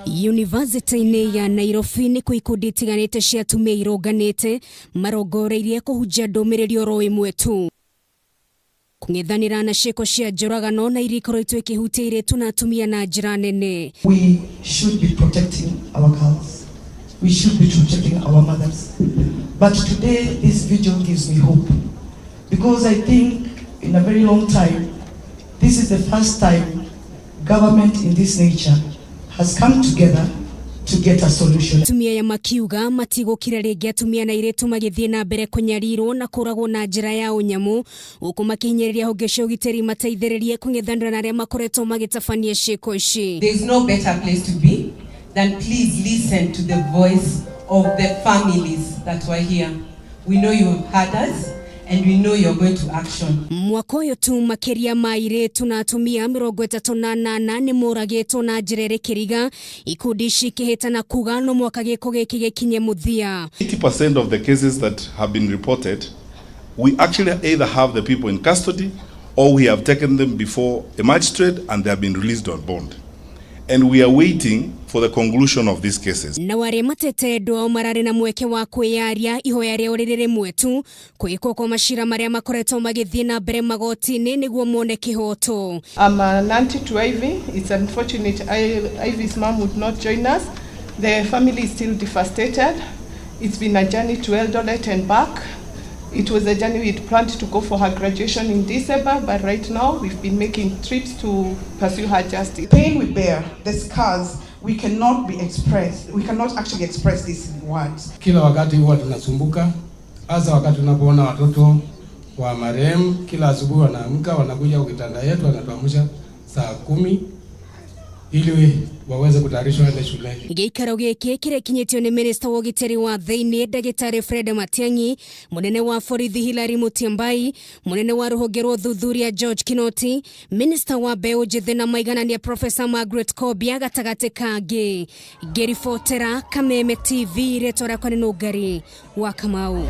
Yunivasĩtĩ-inĩ ya Nairobi nĩkuo ikundi itiganĩte cia atumia irũnganĩte marongoreirie kũhunjia ndũmĩrĩri oro ĩmwe tu, kũng'ethanĩra na ciĩko cia njũragano na iria ikoretwo ikĩhutia airĩtu na atumia na njĩra nene. We should be protecting our girls. We should be protecting our mothers. But today, this video gives me hope. Because I think in a very long time, this is the first time government in this nature has come together to get a solution. Atumia aya makiuga matigũkira rĩngĩ atumia na airĩtu magĩthiĩ na mbere kũnyarirwo na kũragwo na njĩra ya ũnyamũ, gũkũ makĩhinyĩrĩria honge cia ũgitĩri mateithĩrĩrie kũng'ethanĩra na arĩa makoretwo magĩtabania ciĩko ici. There is no better place to be than please listen to the voice of the families that were here. We know you have heard us and we know you're going to action. Mwaka ũyũ tu makĩria ma airĩtu na atumia 38 nĩ moragĩtwo na njĩra ĩrĩ kĩriga, ikundi ici ikĩhĩtana kuga no mwaka gĩko gĩkĩ gĩkinye mũthia. 80% of the cases that have been reported, we actually either have the people in custody or we have taken them before a magistrate and they have been released on bond. And we are waiting for the conclusion of these cases. Na arĩa matete endwa ao mararĩ na mweke wa kwĩyaria, ihoya rĩao rĩrĩ rĩmwe tu, kwĩkwo kwa macira marĩa makoretwo magĩthiĩ na mbere magoti-inĩ nĩguo mone kĩhoto. I'm an auntie to Ivy. It's unfortunate Ivy's mom would not join us. The family is still devastated. It's been a journey to Eldoret and back. It was a journey we'd planned to go for her graduation in December, but right now we've been making trips to pursue her justice. Pain we bear, the scars, we cannot be expressed. We cannot actually express this in words. Kila wakati huwa tunasumbuka, hasa wakati tunapoona watoto wa marehemu. Kila asubuhi wanaamka, wanakuja kwa kitanda yetu, wanatuamsha saa 10 ili waweze kutayarishwa waende shuleni. Gĩikaro gĩkĩ kĩrekinyĩtio nĩ minista wa ũgitĩri wa thĩinĩ ndagĩtarĩ Fred Matiang'i, mũnene wa borithi Hilary Mutyambai, mũnene wa rũhonge rwa ũthuthuria George Kinoti, minista wa mbeũ njĩthĩ na maiganania Professor Margaret Kobia gatagatĩ kangĩ. Ngĩribotera Kameme TV, rĩtwa rĩakwa nĩ Nũngari wa Kamau.